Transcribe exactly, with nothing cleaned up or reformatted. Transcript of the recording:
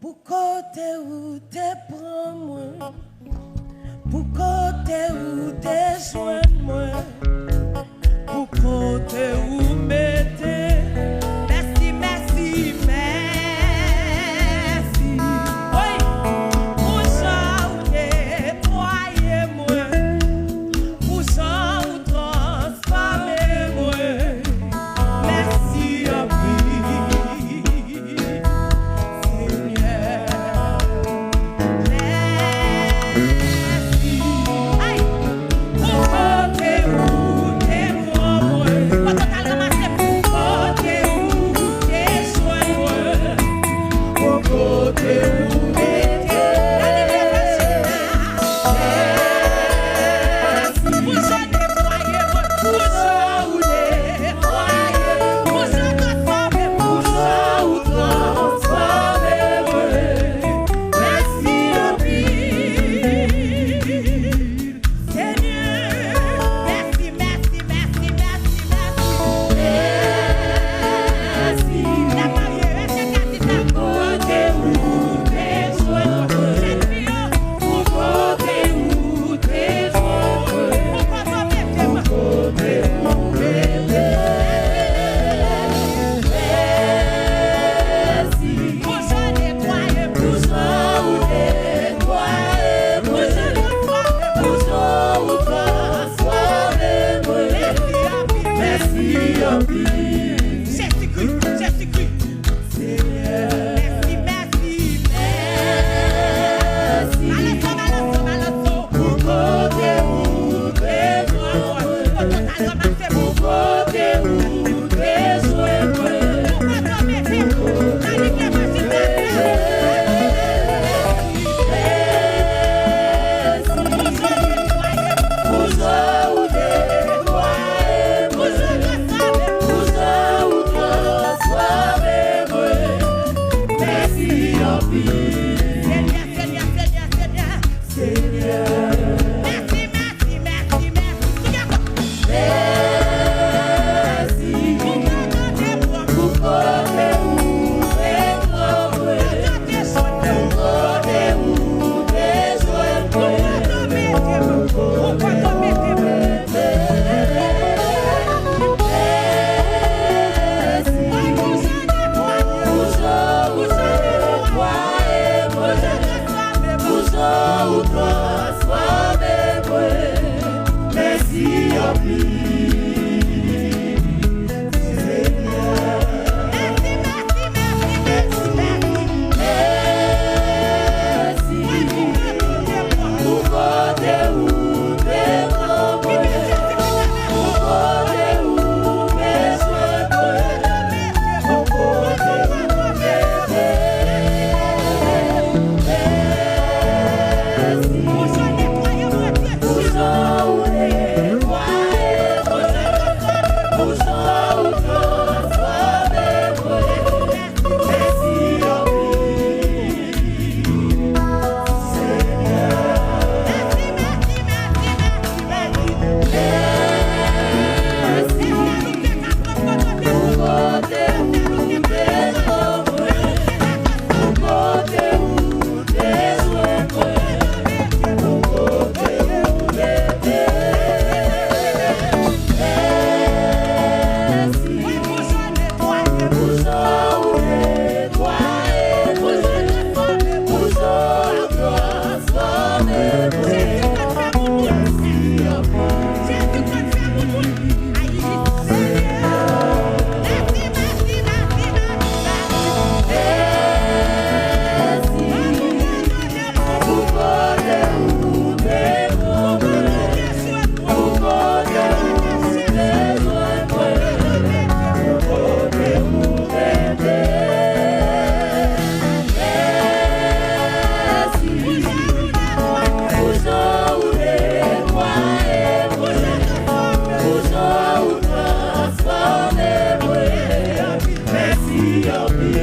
Pou kote ou te pran mwen, pou kote ou te jwenn mwen, pou kote ou mete. Mèsi, mèsi, mèsi. Wi, pou jan ou netwaye mwen, pou jan ou transfòme mwen. Mèsi anpil, Senyè. Mèsi. Ay, pou kote ou te pran mwen. Kote w t al ranmase m. Pou kote ou te jwenn mwen. Pou kote ou mete. Nan liv levanjil la. Pou jan w netwaye mwen, pou jan w netwaye mwen, pou jan w transfòme mwen, pou jan w transfòme mwen. Mèsi anpil, Senyè. Mèsi, mèsi, mèsi, mèsi, mèsi. Mèsi. N ap marye, rete asou tèt la. Kote ou te jwenn mwen. Jèn fi yo, pou kote ou te jwenn mwen. Pou kote ou mete m. Pou kote ou mete m. Mèsi. Pou jan w netwaye m. Pou jan w netwaye m. Pou jan w transfòme m. Pou jan w transfòme mwen. Mèsi anpil. Mèsi anpil. Jezikri, Jezikri. Senyè. Mèsi, mèsi, mèsi. Balanse, balanse, balanse. Pou kote ou te jwenn mwen. Pou kote ou te jwenn mwen. Pou kote ou mete m. Nan liv levanjil la. Mèsi. Pou jan ou netwaye m. Pou jan ou netwaye m. Pou jan ou transfòme m. Pou jan ou transfòme mwen. Mèsi anpil. Senyè, Senyè, Senyè, Senyè. Senyè. Mèsi, mèsi, mèsi, mèsi. Sou kè kò. Mèsi. Pou kote ou te pran mwen. Pou kote ou te pran mwen. Pou kote ou te jwenn mwen. Pou kote ou mete m. Pou kote ou mete m.